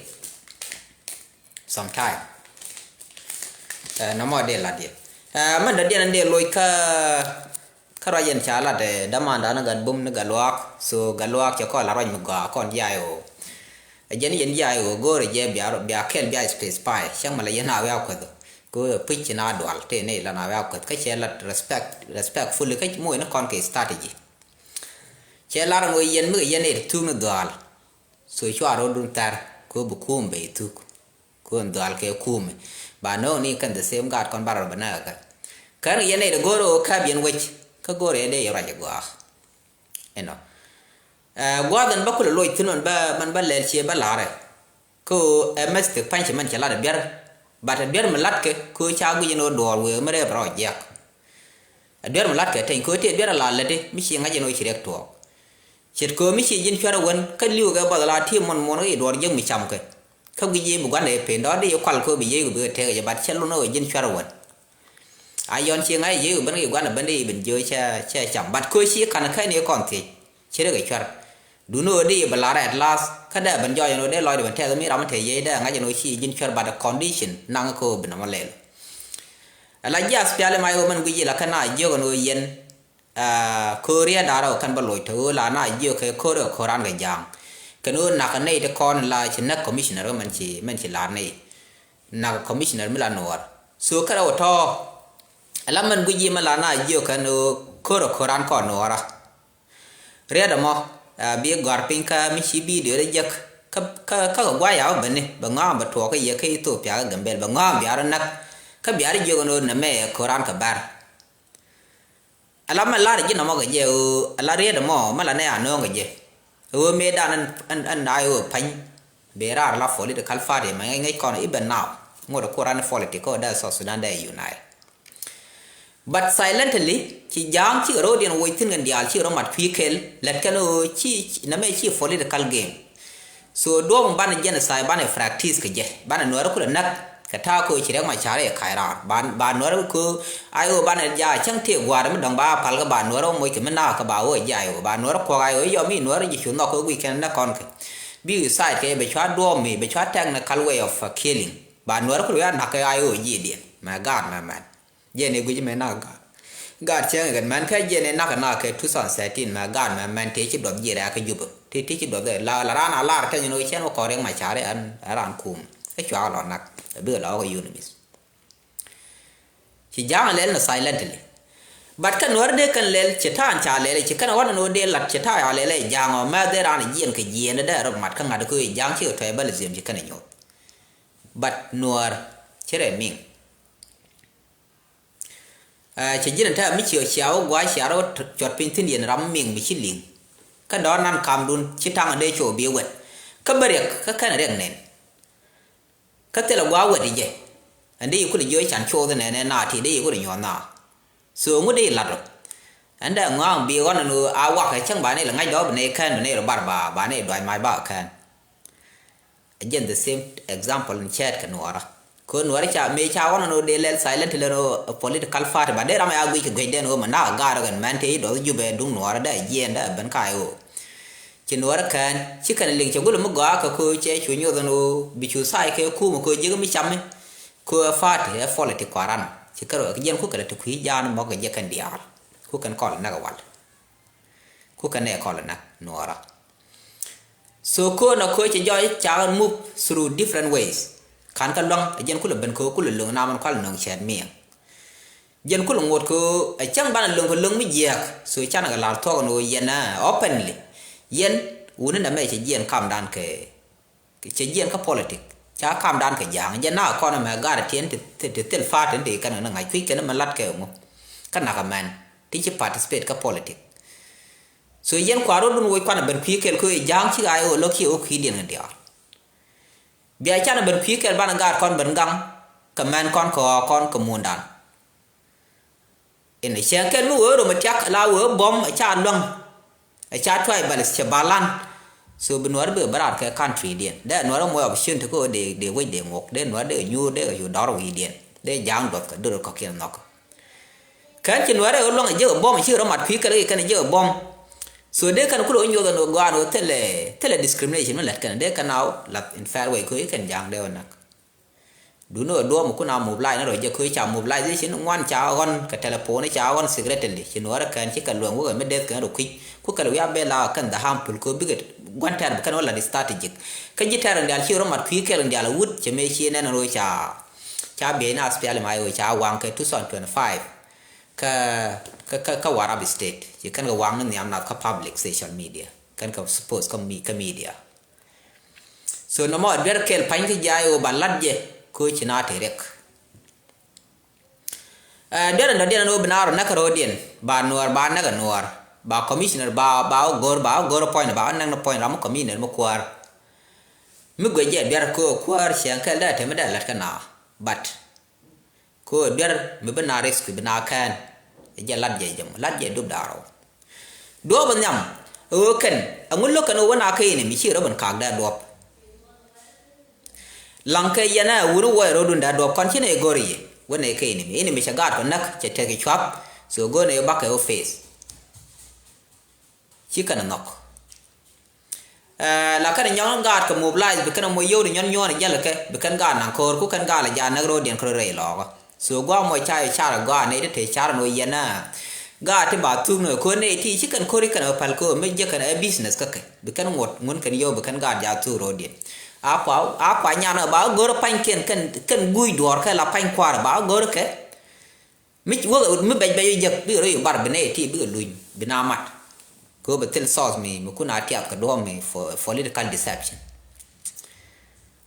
Sometime. Ɛ, na mɔ dee la diɛ. Ɛ, mɛn dɔ diɛn dee loc kä kä ruac yɛn ca lat ɛ dämandan ni gat bum ni gat luaak. So gat luaak cɛ kɔn la ruac mi gɔaa kɔn jiay o. Ɛ jɛn yɛn jiay o go̱o̱rɛ jɛ bia bia kɛl bia space pay cäŋ mɛ la yɛn a wiak kuɛth. Kɛ ɣöö puc ci na dual tëë nɛy la na wek a kueth kä cɛ lat respect, respectfully kä moc ni kɔn kɛ strategy. Cɛ lar ɛn ɣöö yɛn mi kɛ yɛn nɛy ti thuk ni dhuaal. So cua rɔɔdun thɛr kɛ ɣöö bi kuum ben thuk. Kɛ ɣöö dhuaal kɛ kuumɛ ba no̱o̱ŋ ni kɛn the same guard kɔn ba rɔɔd bɛ näk ɛ kɛ. Kɛn kɛ yɛn nɛy ti go̱o̱r ɣöö käp yɛn wec kä go̱o̱r yɛn dee yɛ ruac ɛ gua̱a̱k. Inɔ. Ɛ, gua̱a̱th ɛn bä kulɛ loc thi̱n mɛn bä, mɛn bä lɛl ciɛ bä la̱rɛ. Kä ɛ mɛth kɛ pa̱ny cɛ mɛn cɛ lat ɛ biɛr. Bat ɛ biɛr mi latkɛ kä ca guic ɛn ɣöö duɔɔr wëë mi rɛp rɔ jiɛk. Ɛ biɛr mi latkɛ teny kä tëë biɛr ɛ la lätdi mi ci ŋa̱c ɛn ɣöö ci riɛk tuɔɔk. Ce̱tkɛ ɣöö mi ci ji̱n cuɛr ɛ wän kä li̱w kɛ bath la ti̱em muɔ̱n muɔ̱n kä i̱ duɔɔr jiäk mi camkɛ. Kä guic i̱ bi gua̱ndɛ i̱ pen dɔ̱ɔ̱r di i̱ kual kɛ ɣöö bi yiëë kɛ bi kɛ tëëk ɛ jɛ bat cä lun ɣöö ji̱n cuɛr ɛ wän. A yɔn ci ŋa̱c jiök ben kɛ gua̱n a ben di ben jiök cɛ cɛ cam. But ko ci kan kɛn i̱ kɔn thiec ci rek a cuɛr. Duni ɣöö di bɛ lar at last kä dee ben jɔɔc ɛn ɣöö dee lɔcdɛ ben tɛth mi ram mi tɛth yec dee ŋa̱c ɛn ɣöö ci ji̱n cuɛr, but a condition naŋ ko ben a ma lɛl. Ala jiath piali ma yɛ ɣöö mɛn guic i̱ la kɛn a jiök ɛn ɣöö yɛn. Aa, ko̱r riet da̱rä ɣöö kɛn bä loc te ɣöö la na jiök kɛ ko̱r ɛ ko̱ran kɛ ja̱a̱ŋ. Kɛn ɣöö nak nɛy ti kɔn la ci näk commissioner kä mɛn ci, mɛn ci lar nɛy. Nak commissioner mi la nuɔɔr. So kärɛ wä tɔ̱. Ala mɛn guic i̱ mɛ la na jiök kɛn ɣöö ko̱r ɛ ko̱ran kɔn nuɔɔrä. Riet ɛmɔ, aa, bi gɔ̱a̱r piny kä mi ci video rɛ jek. Kä, kä, kä kɛ guay ya wä beni bɛ ŋɔaŋ bɛ tuɔɔk kä yɛ kä Ethiopia kä Gambel bɛ ŋɔaŋ bia rɔ näk. Kä bia rɔ jiök ɛn ɣöö nɛmɛ ɛ ko̱ran kɛ bär. Ala mɛ lar ji̱n ɛmɔ kɛ jɛ ɣöö ala riet ɛmɔ mɛ la nɛ anööŋ kɛ jɛ. Ɣöö mëëdan ɛn, ɛn, ɛn ay ɣöö pa̱ny. Bee raar la political party mɛ ŋäc, ŋäc kɔn even now. Ŋot ɛ kuran politic kä dee South Sudan dee unite. But silently ci ja̱a̱ŋ cikɛ ro̱o̱diɛn woc thi̱n kɛn diaal cikɛ rɔ mat kui̱ kɛl lät kɛn ɣöö ci, ci, nɛmɛ ci political game. So duɔ̱ɔ̱p in banɛ genocide banɛ practice kɛ jɛ banɛ nuɛɛrä kulɛ näk. Kɛ ta̱a̱ ko̱ ci Riɛk Macar i̱ ka̱c raar ba, ba nuɛɛrä ko̱ ay ɣöö banɛ ja̱a̱ cäŋ tëë gua̱a̱r mi dɔ̱ŋ ba pal kɛ ba nuɛɛrä wä moc kɛ mi na̱a̱k kɛ ba wä jiay ɣöö ba nuɛɛrä kuɔk ay ɣöö yɔm i̱ nuɛɛrä ji̱ cu nhɔk kɛ guic kɛn näk kɔn kɛ. Bikɛ side kɛ bɛ cua duɔ̱ɔ̱p mi bɛ cua technical way of, uh, killing. Ba nuɛɛrä kulɛ wiaa na̱k kɛ ay ɣöö ji̱ diɛn mɛ gaat mɛ mɛn. Jɛn i̱ guic mɛ nak gaat. Gaat cäŋ i̱ kɛn mɛn kä jɛn i̱ nak nak kɛ two thousand thirteen mɛ gaat mɛ mɛn tëë ci duɔth ji̱ rɛ̈ɛ̈k kä Jubɛ. Tëë, tëë ci duɔth la, la raan a lar kɛ nyin ɣöö cɛn wä kɔn Riɛk Macar i̱ ɛn, ɛn raan kum. Kä cua lɔ nak. Bikɛ lɔ wä kɛ UNMISS. Ci ja̱a̱ŋ a lɛl ni silently. But kä nuäär dee kɛn lɛl ci ta̱a̱n ca lɛl ci kɛn a ɣɔn ni wä dee lat ci ta̱a̱ a lɛl ɛ ja̱a̱ŋ ɔ mɛth dee raan a jiɛn kɛ jiɛn dee rɔk mat kä ŋa̱t kä ja̱a̱ŋ ci kɛ tribalism ci kɛn a nyuɔth. But nuäär ci rɛ miŋ. Cɛ ji̱n a tɛ̈ mi ci cia wä gua̱a̱c cia rɔ cuɔt piny thi̱n yɛn ram miŋ mi ci liŋ. Kä dɔ̱r nan kamdun ci taŋ a dee cop bi wɛt kä bä riɛk kä kɛn riɛk nɛn. Kä thilɛ gua̱a̱k wɛt i̱ jɛ ɛn dee yi kulɛ jiɔ can coth nɛn ɛ na ti dee yi kulɛ nyuɔth na. So ŋut dee yi lat rɔ ɛn dee ŋɔaŋ bi ɣɔn ɛn ɣöö a wak ɛ cäŋ ba ni lɛ ŋa̱c dɔ̱r bi ni kɛn bi ni lɛ bar ba ba ni duac mac ba kɛn. Again the same example in cɛɛt kɛ nuɔɔrä. Kɛ nuɔɔrä ca mëë ca ɣɔn ɛn ɣöö dee lɛl silent lɛn ɣöö political party ba dee ram ya guic kɛ guic den ɣöö mɛ nak a gaar ɣän mɛn tëë i̱ dɔth jupɛ duŋ nuɔɔrä dee a jiɛɛn dee a ben ka ɣöö ci nuɔɔrä kɛn ci kɛn liŋ cɛ gulɛ mi gɔaa kɛ kɛ ɣöö cɛ cu nyoth ɛn ɣöö bi cu thaai kɛ kum kɛ ɣöö jiäk mi cami. Kɛ ɣöö ɛ party ɛ politic kuaran ci kɛ rɔ kɛ jiɛn kukɛ lɛ ti kui̱ jaan mɔk kɛ jiɛk kɛn diaal. Kukɛn kɔl näk ɛ wal. Kukɛn nɛ kɔl näk nuɔɔrä. So köönä köö cɛ jɔɔc ca ɣän move through different ways. Ka̱n kä luäŋ ɛ jɛn kulɛ ben köö kulɛ lo̱ŋ namän kual nöŋ cɛɛt miɛŋ. Jɛn kulɛ ŋot köö ɛ cäŋ banɛ lo̱ŋ kɛ lo̱ŋ mi jiääk. So canɛ kɛ la̱r thuɔ̱k ni ɣöö yɛn ɛ openly. Yɛn wuni nɛ mɛ cɛ jiɛn kamdan kɛ cɛ jiɛn kä politic ca kamdan kɛ ja̱a̱ŋ jɛ na kɔn ɛmɛ gar tiɛn ti thil party ti kɛn kɛn ŋa̱c kui̱ kɛn mɛ lat kɛ ŋu. Kä nak ɛmɛn ti ci participate kä politic. So yɛn kua̱r rot dun woc kuan ɛ ben kui̱ kɛl kä ja̱a̱ŋ ci ɣa̱c ɣöö lo̱k ci ɣä kui̱diɛn kɛ diaal. Bia can ɛ ben kui̱ kɛl banɛ gaat kɔn ben gaŋ kɛ mɛn kɔn kɛ ɣɔɔ kɔn kɛ mundan. Inɛ cäŋ kɛl mi wee rom ɛ tiak la wee bɔm ɛ ca luäŋ. Ɛ ca tribals cɛ balan. So bi nuɔr bi bɛ raar kɛ country diɛn dee nuɔr ɛ muɔc opportunity kä dee dee wec dee ŋuɔk dee nuɔr dee nyuur dee kɛ cu dɔr wi̱i̱ diɛn dee ja̱a̱ŋ duɔth kɛ dor kɔ̱kiɛn nhɔk. Kɛn ci nuɛɛrɛ ɣä luaŋ a jiäk a buɔ̱m a ci rɔ mat kui̱ kɛl kɛ kɛn a jiäk a buɔ̱m. So dee kɛn kulɛ wä nyoth ɛn ɣä gɔaa ɛn ɣä thilɛ thilɛ discrimination mi lät kɛn dee kɛn a wä lath in fair way köö i̱ kɛn ja̱a̱ŋ dee wä näk. Duundɛ ɣä duɔ̱ɔ̱p mi kun a mobilize ni rɔ jɛ köö ca mobilization ŋuan ca ɣɔn kɛ telephone ca ɣɔn secretly ci nuɛɛrɛ kɛn ci kɛ luɛŋ wä kɛ mi deth kɛn rɔ kui̱c ku kɛl wi̱i̱ a bel a kɛn dhaham pul köö bikɛ gua̱n tɛr bi kɛn wä lath strategic. Kä ji̱ tɛr in diaal ci rɔ mat kui̱ kɛl in diaal a wut cɛ mëë ci nɛn ɛn ɣä ca Ca bieyni aspiali ma iwä ca waŋ kɛ two thousand twenty-five. Kä kä kä kä Warrap State ci kɛn kɛ waŋ ni nhiam nath kä public social media kɛn kɛ post kä mi kä media. So nɔmɔ duer kɛl pany kä jay wä ba lat jɛ ko ci na te riɛk. Duer ɛn dɔ̱diɛn ɛn wä bi na rɔ näk ro̱diɛn ba nuɔr ba näk nuɔr ba commissioner ba ba wä go̱r ba wä go̱r point ba wä näk ni point ram mi commissioner mi kuäär. Mi guic jɛ duer ko kuäär cɛ kɛl dee te mi dee lat kä na. But ko duer mi bi na risk bi na kɛn. Jɛ lat jɛ jɛ mɔ lat jɛ dup da̱a̱r ɔ. Duɔp nhiam ɣöö kɛn ɛŋu lo̱k kɛn ɣöö wä na kä ini mi ci rɔ ben kak dee duɔp. Laŋ kɛ yɛn ɛ wuni wä ɛ rɔdun dee duɔp kɔn ci ni go̱r i̱ wä ni kä ini mi ini mi cɛ gaat kɔ näk cɛ tek i̱ cuap. So go̱r ni bakɛ wä face. Ci kɛn nhɔk. La kɛn nyɔk ni gaat kɛ mobilize bi kɛn mɔ yio̱w ni nyɔn nyuɔ̱ɔ̱n jäl kɛ bi kɛn gaat naŋ ko̱o̱r ku kɛn gaat la jaa näk ro̱o̱diɛn kɛ rɔ rɛy lɔɔkä. So gua̱a̱ mɔ ca yɛ car ɛ gɔaa nɛy ti te car ni wä yɛn a gaat ti ba thuk ni wä ko̱o̱r nɛy ti ci kɛn ko̱ri kɛn wä päl ko̱o̱r mi jek kɛn ɛ business kä kɛ bi kɛn ŋuɔ̱t ŋun kɛn yio̱w bi kɛn gaat jaa thuk ro̱o̱diɛn. A kua a kua nyan wä ba wä go̱r pa̱nykiɛn kɛn kɛn guuc duɔ̱ɔ̱r kɛ la pa̱ny kuaar ba wä go̱r kɛ. Mi wä mi bɛc bɛc wä jek bikɛ rɔ yɛ bar bi nɛy ti bikɛ luny bi na mat. Kɛ ɣöö bɛ thil source mi mi kun a tiath kɛ duɔ̱ɔ̱p mi for political deception.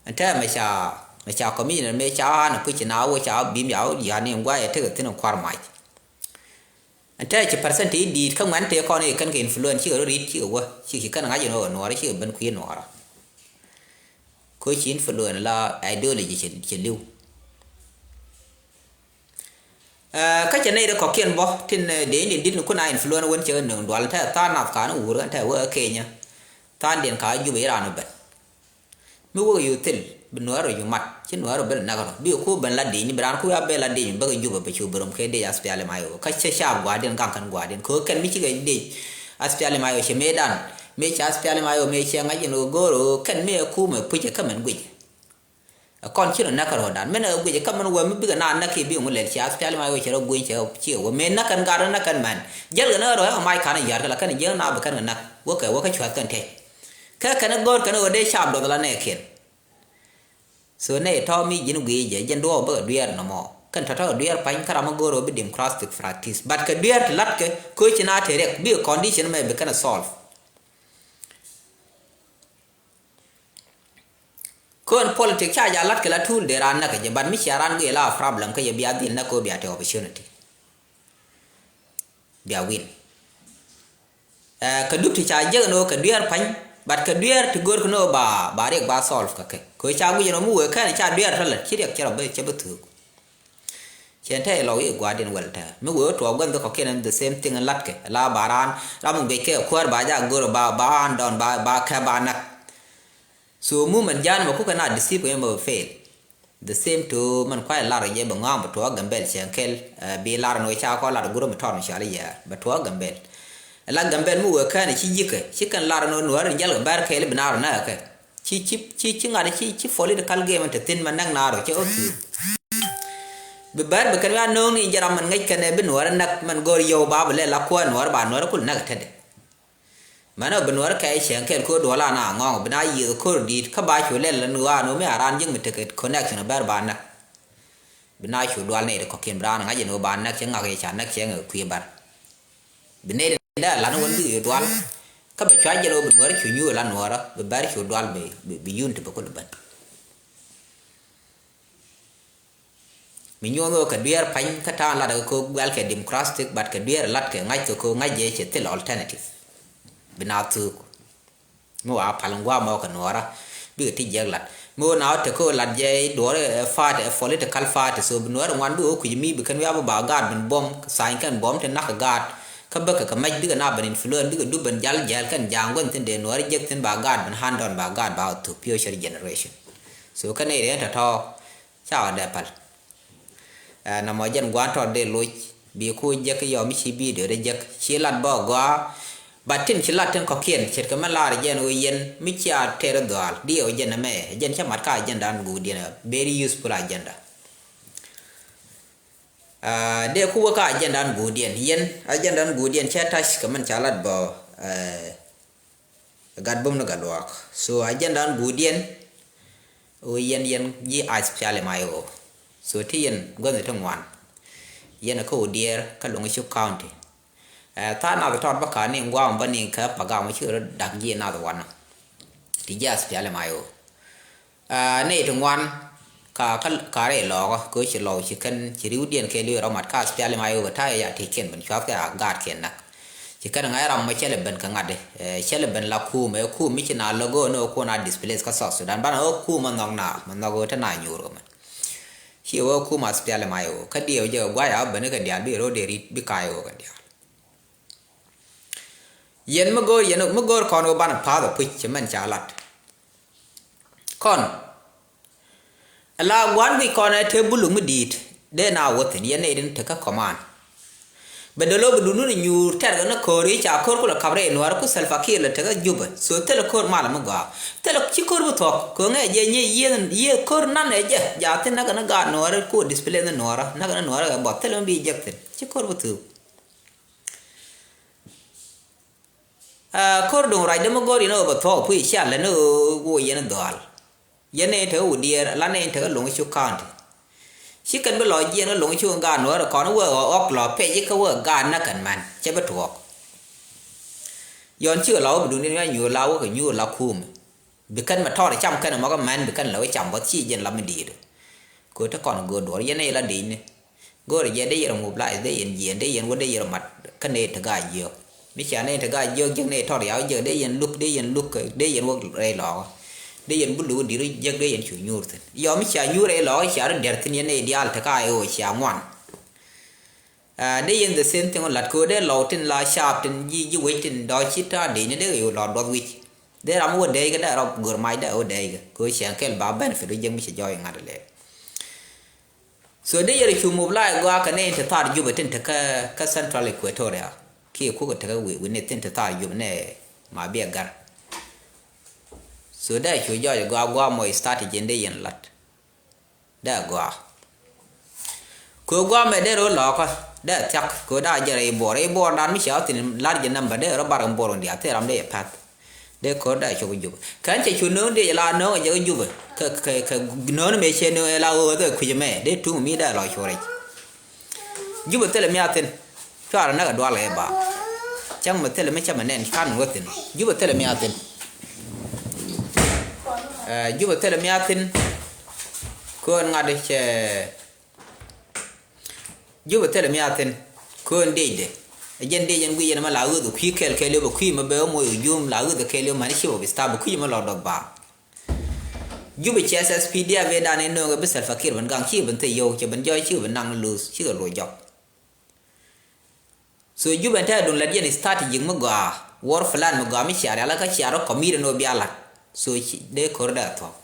Ɛn tɛmɛ ca mɛ ca commissioner mëë ca ɣa̱a̱n a puc ci na wä ca bim ya wä yani in guay ɛ tekɛ thin in kuar mac. Ɛn tɛmɛ ci percent ti di̱i̱t kä ŋuɛn tëë kɔn i̱ kɛn kɛ influence cikɛ rɔ ri̱t cikɛ wä cikɛ ci kɛn ŋa̱c in wä nuɔɔrä cikɛ ben kui̱ nuɔɔrä. Kɛ ɣöö ci influence la ideology cɛ li̱w. Kä cɛ nɛy ti kɔ̱kiɛn bä tin dee in dit ni kun a influence wen cɛ nöŋ dual tɛ tha̱a̱ŋ nath ka̱n wur ɣän tɛ wee Kenya. Tha̱a̱ŋ diɛn ka Jubɛ iran ben. Mi wek yu thil bi nuɛɛr rɔ yu mat ci nuɛɛr rɔ ben näk rɔ bi ku ben la di̱i̱ny bi raan ku ya ben la di̱i̱ny bäkɛ Jubɛ bɛ cu bi rom kɛ dec aspiali ma yo kä cɛ ca gua̱a̱r diɛn gaŋ kɛn gua̱a̱r diɛn kɛ kɛn mi cikɛ dec. Aspiali ma yo cɛ mëë dan mëë cɛ aspiali ma yo mëë cɛ ŋa̱c in go̱o̱r kɛn mëë kumɛ pucɛ kä mɛn guic. Ɛ kɔn ci rɔ näk kärɔ̱dan min ɛ guic kä min wee mi bikɛ na näk ki bi ŋu lɛl ci aspiali ma wee cɛ rɔ guic cɛ ci wee mëë näk kɛn gat rɔ näk kɛn mɛn. Jäl kɛn ɛ rɔ ɛ mac ka̱n ɛ yar kɛ la kɛn ɛ jiäk na bi kɛn kɛ näk wä kɛ wä kä cua̱th kɛn tɛc. Kɛ kɛn ɛ go̱o̱r kɛn ɛ wä dee cap duɔth la nɛɛkiɛn. So nɛy tɔ̱ mi ji̱n guic jɛ ji̱n duɔɔk bäkɛ dueer nɔmɔ. Kɛn tɔ̱tɔ̱ kɛ dueer pa̱ny kä ram mi go̱o̱r ɣöö bi democratic practice. But kɛ dueer ti la̱tkɛ kɛ ɣöö ci na te riɛk bikɛ condition mɛ bi kɛn ɛ solve. Kɛ ɣöö politics ca jɛ la̱tkɛ la tool dee raan näk kɛ jɛ, but mi cia raan guic la problem kä jɛ bia dhil näk kɛ ɣöö bia te opportunity. Bia win. Ɛ, kɛ dup ti ca jek ni ɣöö kɛ dueer pa̱ny, but kɛ dueer ti görkɛ ni ɣöö ba, ba riɛk ba solve kɛ kɛ. Kɛ ɣöö ca guic ni ɣöö mi wëë kɛn ca dueer tɔ̱ lɛ, ci riɛk cɛ rɔ bi, cɛ bi thuuk. Cɛ te lɔw i̱ gua̱a̱r diɛn wɛl tɛ. Mi wëë tuɔɔk gua̱n dhɔk kɔ̱kiɛn the same thing in la̱tkɛ. La ba raan, ram mi guic kɛ kuäär ba jak gör ba, ba hand down, ba, ba kɛ ba näk. So movement ja̱a̱n mɛ kukɛ na deceive kɛ mɛ bɛ fail. The same to mɛn kuay lar jɛ bɛ ŋɔaŋ bɛ tuɔɔk Gambɛl cɛ kɛl, ɛ, bi lar ni wee ca kɔ lar gurä mi tɔr mi cɔal i̱ yɛɛr bɛ tuɔɔk Gambɛl. Ɛ la Gambɛl mi wee kɛn ci ji̱kɛ ci kɛn lar ni wee nuäär in jal kɛ bɛr kɛl bi naar näk kɛ. Ci, ci, ci, ci ŋa̱t ci, ci political game in te thi̱n mɛ näk naar wee cɛ ɣä ki̱i̱r. Bi bɛr bi kɛn wi̱i̱ a nööŋ ni jɛ ram mɛn ŋäc kɛn ɛ bi nuäär näk mɛn go̱o̱r yio̱w ba bi lɛ la kuäär nuäär ba nuäär kul näk tetdɛ. Mɛn ɔ bi nuɔr kɛɛc cieŋ kɛɛl ko̱r duɔl an a ŋɔŋ bi na yiëth ko̱r di̱i̱t kä ba cu lɛl ni ɣaan ɣöö mi a raan ji̱k mi tekɛ connection bɛr ba näk. Bi na cu dual nɛy ti kɔ̱kiɛn bi raan ŋa̱c ɛn ɣöö ba näk cɛ ŋak yɛ ca näk cɛ ŋɛ kui̱ bär. Bi nɛy ti dee lan wän bi ɣöö dual. Kä bɛ cua̱c jɛn ɣöö bi nuɔr cu nyuur la nuɔrä bi bɛr cu dual bi, bi, bi yun ti bi kul ben. Mi nyuɔ̱n ɣöö kɛ dueer pa̱ny kä ta̱a̱ŋ lat kɛ ko̱ guɛl kɛ democratic, but kɛ dueer lat kɛ ŋa̱c kɛ ko̱ ŋa̱c jɛ cɛ thil alternative. Bi na thuuk. Mi wa pal ŋuam ɔ kɛ nuɔɔrä. Bikɛ ti jiɛk lat. Mi ɣöö na ɣöö te ko̱ lat jɛ duɔɔr, eh, party, eh, political party. So bi nuɔɔr ŋuan bi ɣöö kui̱c mi bi kɛn wiaa bi ba gaat bin buɔ̱m, sign kɛn buɔ̱m ti nak kɛ gaat. Kä bäkɛ kɛ mac bikɛ na ben influence, bikɛ dup ben jal jɛɛl kɛn ja̱a̱ŋ gua̱n thi̱n dee nuɔɔr jek thi̱n ba gaat ben hand on ba gaat ba thuk future generation. So kɛn nɛy rɛn tɔ̱tɔ̱. Ca ɣä dee pal. Ɛ, nɔmɔ jɛn gua̱a̱n tɔt dee loc. Bi ku jek yɔ mi ci video dee jek. Ci lat bä gɔaa. But tin ci lat tin kɔ̱kiɛn ce̱tkɛ mɛ lar jɛn ɣöö yɛn mi cia tɛr dhuaal. Diɛw jɛn ɛmɛ. Jɛn cä mat ka agenda an guudiɛn. Very useful agenda. Ɛ, dee ku wä ka agenda an guudiɛn. Yɛn agenda an guudiɛn cɛ tac kɛ mɛn ca lat bä, ɛ, gat bum ni gat luaak. So agenda an guudiɛn ɣöö yɛn, yɛn ji̱ SPLM-IO. So ti yɛn gua̱thni ti ŋuan. Yɛn kä Udiɛɛr kä Loŋi̱cuk County. Ɛ, tha̱a̱ŋ nath tɔt bä ka̱n ni ŋuam bä ni kä pagam ci rɔ dak ji̱ nath wanɔ. Ti ji̱ SPLM-IO. Aa, nɛy ti ŋuan ka, ka, ka rɛy lɔɔkä kɛ ɣöö ci lɔw ci kɛn ci ri̱wdiɛn kɛɛliw rɔ mat ka SPLM-IO kɛ ta̱yɛ ya tëëkiɛn ben cua̱thkɛ a gaatkiɛn näk. Ci kɛn ŋa̱c ram mɔ cɛl ɛ ben kɛ ŋa̱t, ɛ, cɛl ɛ ben la kuum, ɛ kuum mi ci na lo̱k ɣöö ni ɣöö kuun a displace kä South Sudan. Banɛ ɣöö kuum mɛ nhɔk naar, mɛ nhɔk ɣöö te na nyuur kɛ mɛn. Ci ɣöö kuum a SPLM-IO kä diɛw jɛ kɛ gua̱c a ben kɛ diaal bi ro̱o̱dɛ ri̱t bi ka̱a̱c ɣöö kɛ diaal. Yɛn mi go̱o̱r, yɛn mi go̱o̱r kɔn ɣöö banɛ pa̱a̱th ɛ puc ci mɛn ca lat. Kɔn. Ala gua̱n guic kɔn ɛ te buluk mi di̱i̱t. Dee na wä thi̱n yɛn nɛy tin tekä command. Bɛ dee lo̱ bi dundun nyuur tɛrkɛ ni ko̱r i̱ ca ko̱r kulɛ kap rɛy nuäärä ku Salva Kiir lɛ tekä Jubɛ. So thilɛ ko̱r mal mi gɔaa. Thilɛ ci ko̱r bi thuɔ̱k. Kɛ ŋɛ jɛ nyɛ yieth, yieth ko̱r nan ɛ jɛ. Ja thi̱n näkɛ ni gaat nuäärä ku discipline ni nuäärä. Näkɛ ni nuäärä kɛ buɔth. Thilɛ mi bi jek thi̱n. Ci ko̱r bi thuuk. Aa, ko̱r duŋ ruacdä mi go̱r yɛn ɣöö bɛ thuɔ̱k puc i̱ cia lät ni ɣöö wä yɛn dhɔaal. Yɛn ni tekɛ Udiɛɛr, la ni tekɛ Loŋi̱cuk County. Ci kɛn bi lɔ jiɛɛn kä Loŋi̱cuk in gaat nuäärä kɔn wee ɣɔk lɔ pec i̱ kä wee gaat näk kɛn män, cɛ bi tuɔɔk. Yɔn cikɛ lɔ wä bi duŋdiɛn wi̱i̱ a nyuur la wä kɛ nyuur la kuumɛ. Bi kɛn mɛ tɔɔt cam kɛn mɔ kä mɛn bi kɛn lɛ wä cam bɔth ci jɛn la mi di̱i̱t. Kɛ ɣöö te kɔn go̱o̱r duɔ̱ɔ̱r yɛn ɛ la di̱i̱tni. Go̱o̱r jɛ dee yɛn rɔ mobilize, dee yɛn jiɛɛn, dee yɛn wä, dee yɛn rɔ mat kä nɛy te ga̱a̱c jiök. Mi cia nɛy te ga̱a̱c jiök, jiök nɛy tɔɔt yaw jiök, dee yɛn luk, dee yɛn luk, dee yɛn wä rɛy lɔɔkä. Dee yɛn bi luk di̱t jiök, dee yɛn cu nyuur thi̱n. Yɔ mi cia nyuur rɛy lɔɔkä, cia rɔ diɛr thi̱n yɛn nɛy diaal te ka ɛ ɣöö cia ŋuan. Aa, dee yɛn the same thing lat kɛ ɣöö dee lɔw tin la caap tin ji̱, ji̱ wec tin dɔ̱ ci ta̱a̱ dee ni dee ɣöö lɔ duɔth wi̱c. Dee ram wä dee kɛ dee rɔ gör mac dee wä dee kɛ kɛ ɣöö ciɛŋ kɛl ba benefit wä jiäk mi ci jɔɔc ŋa̱t lɛɛk. So dee yɛr cu mobilize gɔaa kɛ nɛy ti thar Jubɛ tin te kä, kä Central Equatoria. Kiɛ kukɛ te kä wi̱i̱, wi̱i̱ ni tin te thar Jubɛ nɛ ma biɛ gar. So dee cu jɔɔc gɔaa, gɔaa mɔ strategy dee yɛn lat. Dee gɔaa. Kɛ guamɛ dee rɔ lɔkä dee thiak kɛ daa jɛ rɛy buɔr, rɛy buɔr dan mi cia thi̱n lar jɛ namba dee rɔ bar kɛ buɔr wä diaal thil ram dee yɛ pa̱th. Dee ko̱r dee cop Jubɛ. Kɛn cɛ cu no̱o̱ŋ dee la no̱o̱ŋ a jɛ kä Jubɛ. Kɛ, kɛ, kɛ no̱o̱ŋ mëë cɛ no̱o̱ŋ ɛ la ɣöö dhɛ kui̱c ɛmɛ. Dee tuŋ mi dee lɔ cu rɛc. Jubɛ thilɛ mi a thi̱n. Cuarɛ näk a dual ɛ ba. Cäŋ mi thilɛ mi cä mi nɛn kan wä thi̱n. Jubɛ thilɛ mi a thi̱n. Ɛ, Jubɛ thilɛ mi a thi̱n. Köön ŋa̱t cɛ Jubɛ thilɛ mi a thi̱n. Köön dicdɛ. Ɛ jɛn dic ɛn guic ɛn mɛ la ɣöth ɛ kui̱ kɛl kɛl yop ɛ kui̱ mɛ bɛ ɣä moc ɛ jum la ɣöth ɛ kɛl yop mani cip ɔ bi stap ɛ kui̱ mɛ lɔ dɔk baaŋ. Jubɛ cɛ S S P D F ëëdan in nööŋɛ bi Salva Kiir ben gaŋ cikɛ ben thil yio̱w cɛ ben jɔɔc cikɛ ben naŋ ni luth cikɛ loc jɔk. So Jubɛ ɛn tɛ̈ duŋ lat yɛn strategic mi gɔaa, war plan mi gɔaa mi cia rial kä cia rɔ commit ɛn ɣöö bia lat. So dee ko̱r dee thuɔ̱k.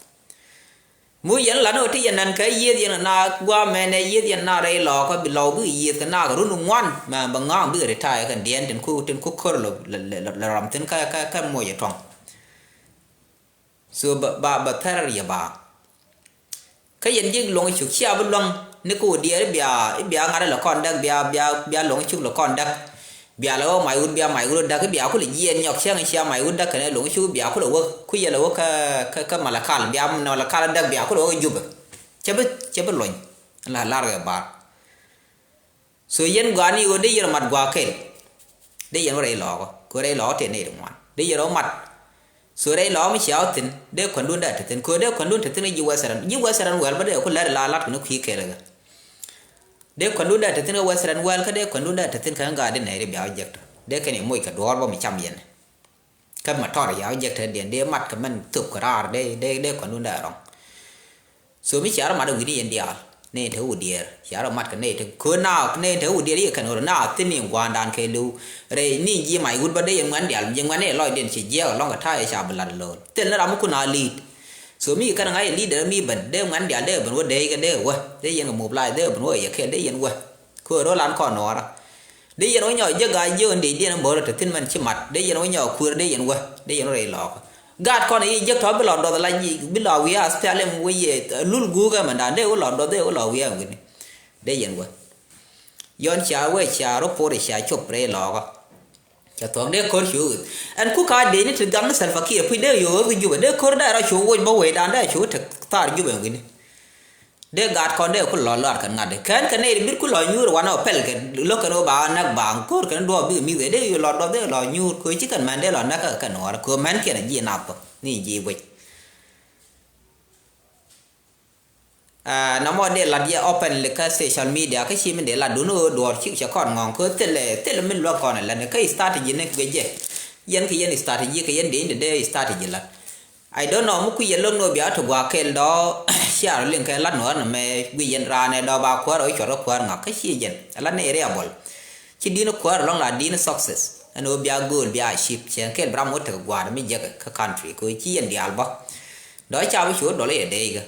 Mu yɛn lat ni ɣöö ti yɛn nan kɛ yiëth yɛn na gua̱a̱mɛn ɛ yiëth yɛn na rɛy lɔɔkä bi lɔw bikɛ yiëth kɛ naak run ŋuan mɛ bɛ ŋa̱a̱ŋ bikɛ retire kɛn diɛn tin ku tin ku kör lɔ lɔ lɔ ram thi̱n kä kä kä moc ɛ tɔ̱ŋ. So ba ba ba thɛr yɛ ba. Kä yɛn ji̱ luɔ̱ŋ cuk cia bi luɔ̱ŋ ni kä wä diɛɛr i̱ bia i̱ bia ŋa̱t ilɛ kɔn däk bia bia bia luɔ̱ŋ cuk lɛ kɔn däk. Bia lɛ wä mac wut bia mac wut däk i̱ bia kulɛ jiɛɛn nyɔk cäŋ cia mac wut däk kɛnɛ luɔ̱ŋ cuk bia kulɛ wä ku yɛ lɛ wä kä kä kä Malakal bia Malakal däk bia kulɛ wä kä Jubɛ. Cɛ bi cɛ bi luɔ̱ny la lar kɛ bar. So yɛn gɔaa ni ɣöö dee yɛn rɔ mat gua̱a̱ kɛl. Dee yɛn wä rɛy lɔɔkä kɛ rɛy lɔɔkä tëë nɛy ti ŋuan dee yɛn rɔ mat. So rɛy lɔɔkä mi cia wä thi̱n dee kuändun dee te thi̱n kɛ dee kuändun te thi̱n kä ji̱ Western ji̱ Western world bä dee ku lɛr la lat kɛ ni kui̱ kɛl kɛ. Dee kuändun dee te thi̱n kä Western world kä dee kuändun dee te thi̱n kä ŋa̱ dee nɛy ri bia wä jek tɔ dee kɛn i̱ moc kɛ duɔ̱ɔ̱r bä mi cam yɛn. Kä ma tɔr ya wä jek te diɛn dee mat kɛ mɛn thop kɛ raar dee dee dee kuändun dee rɔŋ. So mi cia rɔ mat wi̱ni yɛn diaal ni te wä diɛɛr cia rɔ mat kɛ ni te kö na ni te wä diɛɛr yɛ kɛn ɣöö na thi̱n ni gua̱a̱ndan kɛ li̱w. Rɛy ni ji̱ mac wut bä dee yɛn ŋuɛn diaal ji̱ ŋuɛn ni lɔcdiɛn ci jiɛɛk ɛlɔ̱ŋ kɛ ta̱a̱ yɛ ca bi lat lo̱o̱n thil ni ram mi kun a li̱i̱t. So mi kɛn ŋa̱c yɛ li̱i̱t dee mi ben dee ŋuɛn diaal dee ben wä dee kɛ dee wä dee yɛn kɛ mobilize dee ben wä yɛ kɛl dee yɛn wä. Kö rɔ lan kɔn nuɔɔra dee yɛn wä nyɔk jiäk a jiäk in dee diɛn in bä rɔ te thi̱n mɛn ci mat dee yɛn wä nyɔk kueer dee yɛn wä dee yɛn wä rɛy lɔɔkä. Gaat kɔn i̱ jiäk tɔ bi lɔ duɔth la bi lɔ wi̱i̱ a thial im wä yɛ lul guuk ɛmɛn da̱a̱n dee wä lɔ duɔth dee wä lɔ wi̱i̱ a wi̱ni. Dee yɛn wä yɔn cia wee cia rɔ por cia cop rɛy lɔɔkä. Cɛ thuɔ̱k dee ko̱r ci wä ɣöth ɛn ku ka dee ni ti gaŋ ni Salva Kiir puc dee yo̱o̱k ɣöth Jubɛ dee ko̱r dee rɔ ci wä woc bä wecdan dee ci wä te thaar Jubɛ wi̱ni. Dee gaat kɔn dee ku lɔ lɔar kɛn ŋa̱t dee kɛn kɛ nɛy ri bit ku lɔ nyuur wanɛ ɔ pɛl kɛ lo̱k kɛn ɣöö ba näk ba ŋ ko̱r kɛn duɔɔk bikɛ mi̱th ɛ dee yu lɔ duɔth dee lɔ nyuur kɛ ɣöö ci kɛn mɛn dee lɔ näk kɛ kɛn ɣɔr kɛ ɣöö mɛn kiɛn a ji̱ nath kɔ ni ji̱ guic. Aa, na mɔ dee lat yɛ openly kä social media kä ci min dee lat dun ɣöö duɔɔr cik cɛ kɔn ŋɔ̱ŋ kɛ ɣöö thilɛ thilɛ min luäk kɔn ɛ lat ni kä strategy ni guic jɛ. Yɛn kɛ yɛn strategy kɛ yɛn dee in dee dee strategy lat. I don't know mi kui̱ yɛ lo̱k ni ɣöö bia ti gua̱a̱k kɛl dɔ̱ cia rɔ liŋ kɛ lat nuɔ̱ɔ̱r ni mɛ guic yɛn raan ɛ dɔ̱ ba kuäär ɣä cuɔt kä kuäär ŋa̱k kä ci jɛn ɛ lat ni area bɔl. Ci di̱n kuäär ɛlɔ̱ŋ la di̱n success ɛn ɣöö bia gööl bia achieve cɛ kɛl bi ram ɣä tek gua̱a̱r mi jek kä country kɛ ɣöö ci yɛn diaal bä. Dɔ̱ ca bi cu ɣä dɔl i̱ ɛ dee ikä.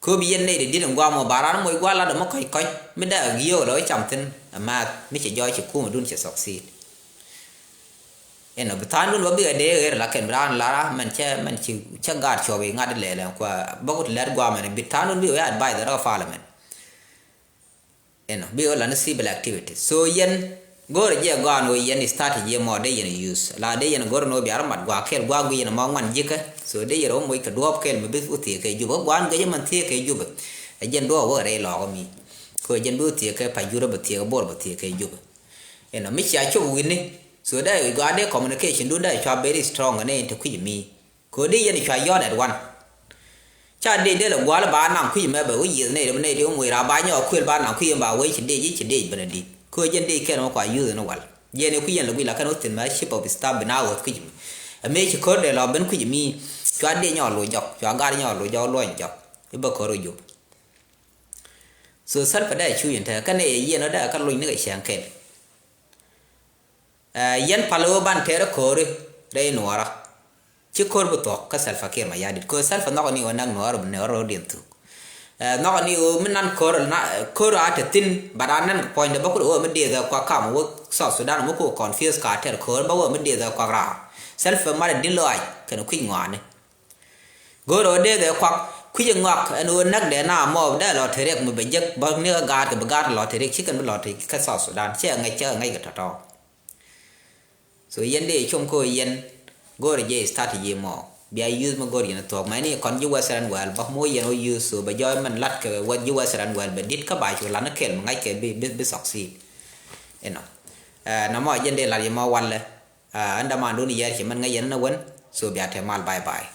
Kööb yɛn nɛy ti di̱t in guam ɔ ba raan moc gua̱a̱r lat ɔ mi kɔ̱c kɔ̱c mi dee a gi̱i̱k lɔ cam thi̱n. Amaath mi cɛ jɔɔc ci kumɛ dun cɛ succeed. Inɔ bi tha̱a̱ŋ dun bä bikɛ dee ɣer la kɛn bi raan lara mɛn cɛ mɛn ci cä gaat cuɔp i̱ ŋa̱t ilɛl ɛn kua bä ku ti lɛt guam ɛn bi tha̱a̱ŋ dun bikɛ wee advice rɔ parliament. Inɔ bi ɣä la ni civil activities so yɛn go̱o̱rɛ jɛ gɔaa ni ɣöö yɛn strategy mɔ dee yɛn use la dee yɛn go̱o̱rɛ ni ɣöö bia rɔ mat gua̱a̱k kɛl gua̱a̱k guic yɛn mɔ ŋuan ji̱kä. So dee yɛn rɔ moc kɛ duɔ̱ɔ̱p kɛl mi bi wä thiee kɛ Jubɛ kä gua̱a̱n gecä man thiee kɛ Jubɛ. Ɛ jɛn duɔ̱ɔ̱p wä rɛy lɔɔkä mi kɛ ɣöö jɛn bi wä thiee kɛ Pajurä bɛ thiee kɛ Bor bɛ thiee kɛ Jubɛ. Inɔ mi cia cop wi̱ni. So dee gɔaa dee communication dun dee cua very strong ni in te kui̱c mi. Kɛ ɣöö dee yɛn cua yɔ̱ɔ̱n at one. Ca dee dee lɛ gua̱a̱l ba naŋ kui̱c mɛ bɛ wä yiëth nɛy rɛm nɛy ti wä moc raar ba nyɔk kuël ba naŋ kui̱c ba wee ci dee ji̱ ci dee ben a di̱t kɛ ɣöö jɛn dee kɛn wä kua yuth ni wal. Jɛn ɛ kui̱c yɛn lɛ guic la kɛn wä thi̱n mɛ chief of staff bi na ɣöth kui̱c mi. Ɛ mëë ci ko̱r dee lɔ ben kui̱c mi. Cua dee nyɔk loc jɔk cua gar nyɔk loc jɔk luɔny jɔk. I̱ bä ko̱r wä jup. So Salva dee cu yɛn te kɛn ɛ yɛ yiɛn wä dee kɛ loc ni kɛ cäŋ kɛl. Ɛ yɛn pal ɣöö ban tɛɛrɛ ko̱ri rɛy nuɔɔrä. Ci ko̱r bi thuɔ̱k kä Salva Kiir Mayardit ko̱r Salva nhɔkɛ ni ɣöö näk nuɔɔrä bi nuɔɔrä rɔ̱diɛn thuk. Ɛ nhɔkɛ ni ɣöö mi nan ko̱r na ko̱r a te thi̱n bat a nan puɔ̱nydɛ bä kut ɣöö mi dieth ɛ kuak kam wä South Sudan mi ku confuse ka tɛr ko̱r bä ɣöö mi dieth ɛ kuak raar. Salva marɛ di̱n lɔaac kɛnɛ kui̱c ŋɔaani. Go̱o̱rɛ ɣöö dee dhɛ kuak kui̱c ɛ ŋɔak ɛn ɣöö näk dee na mɔɔp dee lɔ te riɛk mi bɛ jek bä ni ɣä gaat kɛ bi gaat lɔ te riɛk ci kɛn bi lɔ te kä South Sudan cɛ ŋäc cɛ ŋäc kɛ tɔ̱tɔ̱. So yɛn dee com kä yɛn go̱o̱rɛ jɛ strategy mɔ bia use mi go̱o̱r yɛn thuɔ̱k mɛni kɔn ji̱ Western world bä mo yɛn wä use, so bɛ jɔɔc mɛn lat kɛ wä ji̱ Western world bɛ dit kä ba cu lan ni kɛl mi ŋa̱c kɛ bi bi bi succeed. Inɔ. Nɔmɔ jɛn dee lat yɛ mɔ walɛ. Ɛn däman dun yɛr ci mɛn ŋäc yɛn ni wän. So bia te mal, bye bye.